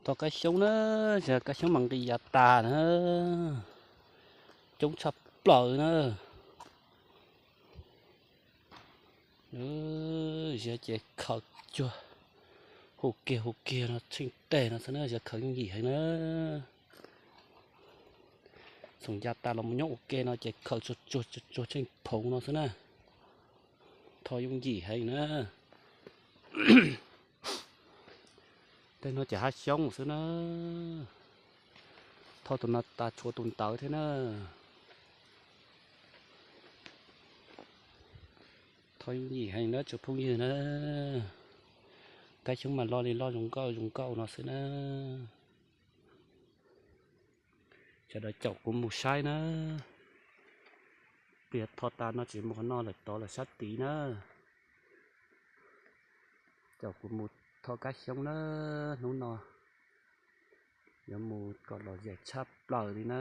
Thoj kab xyoob na, kab xyoob mas nqis yav tas na, coob tshaj plaws na. Ziav ces khaws cuag hu kiag hu kiag no tsheej teg no xwb na, ziav khaws yooj yim heev na. Txhoom yav tas los mus nyob ua ke no ces khaws tsuag tsuag tsheej phoov no xwb na. Thoj yooj yim heev na. Tej no ces hab xyoob xwb na. Thoj tus no tas tshuav tus ntawd thiab na. Thoj yooj yim heev na tsoom phooj ywg na. Kab xyoob mas loj li loj zoo nkauj zoo nkauj no xwb na. Sawv daws caum kuv mus saib na. Pliag thoj tas no tsis mus qhov no lawm tod lawm sab tid na. Caum kuv mus thoj kab xyoob na, hnub no yuav mus kom lom zem tshaj plaws li na.